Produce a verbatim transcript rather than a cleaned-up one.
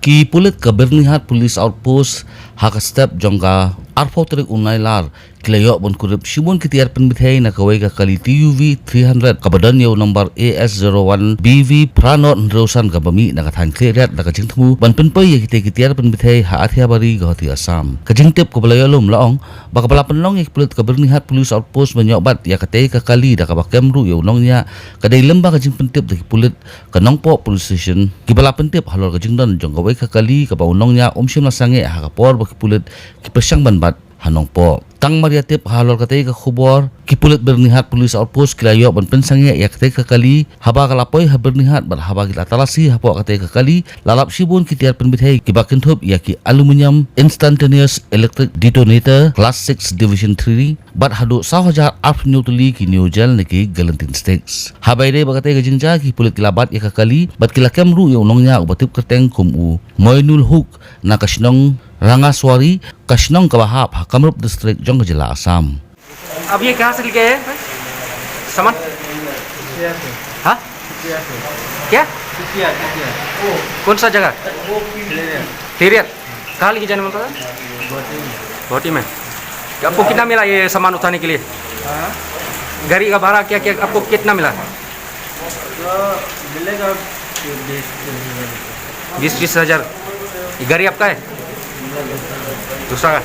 Ki pulit ka Byrnihat Police Outpost ha ka step jong ka arphew tarik u Nailar ki la ïoh ban kurup shibun ki tiar pynbthei na kawei ka kali T U V three hundred kaba don ïa u nombar A S zero one B V phra nod hynriew san kaba mih na ka thaiñ Khliehriat da ka jingthmu ban pynpoi ïa kitei ki tiar pynbthei ha Athiabari, Guwahati, Assam. Ka jingtip kaba la ïoh lum la ong ba kaba la pynlong ïa ki pulit ka Byrnihat Police Outpost ban ïoh bat ïa katei ka kali da kaba kem ruh ïa u nongñiah ka dei lem bad ka jingpyntip da ki pulit ka Nongpoh Police Station kiba la pyntip halor ka jingdon jong kawei ka kali kaba u nongñiah um shym la sangeh ha ka por ba ki pulit ki pyrshang ban bat ha Nongpoh. Tang mar ïa tip halor katei ka khubor, ki pulit Byrnihat Police Outpost ki la ïoh ban pynsangeh ïa katei ka kali haba ka la poi ha Byrnihat bad haba ki la talasi hapoh katei ka kali la lap shibun ki tiar pynbthei kiba kynthup ïa ki aluminium instantaneous electric detonator class six division three bad haduh saw hajar arphew hynñiew tylli ki neo gel ne ki gelatin sticks. Haba ïadei bad katei ka jingjia ki pulit ki la bat ïa ka kali bad ki la kem ruh ïa u nongñiah uba tip kyrteng kum u Moinul Huk na ka shnong Rangaswari, ka shnong kaba hap ha Kamrup District jong ka jylla Assam. अब ये कहाँ से लेके आए हैं सामान? क्या? क्या? कौन सा जगह? क्लियर। कहाँ लेके जाने वाला था? गुवाहाटी में। आपको कितना मिला ये सामान उठाने के लिए? हाँ? गाड़ी का भाड़ा क्या क्या आपको कितना मिला? तो मिलेगा बीस तीस हजार। बीस तीस हजार। ये गाड़ी आपका है? दूसरा का?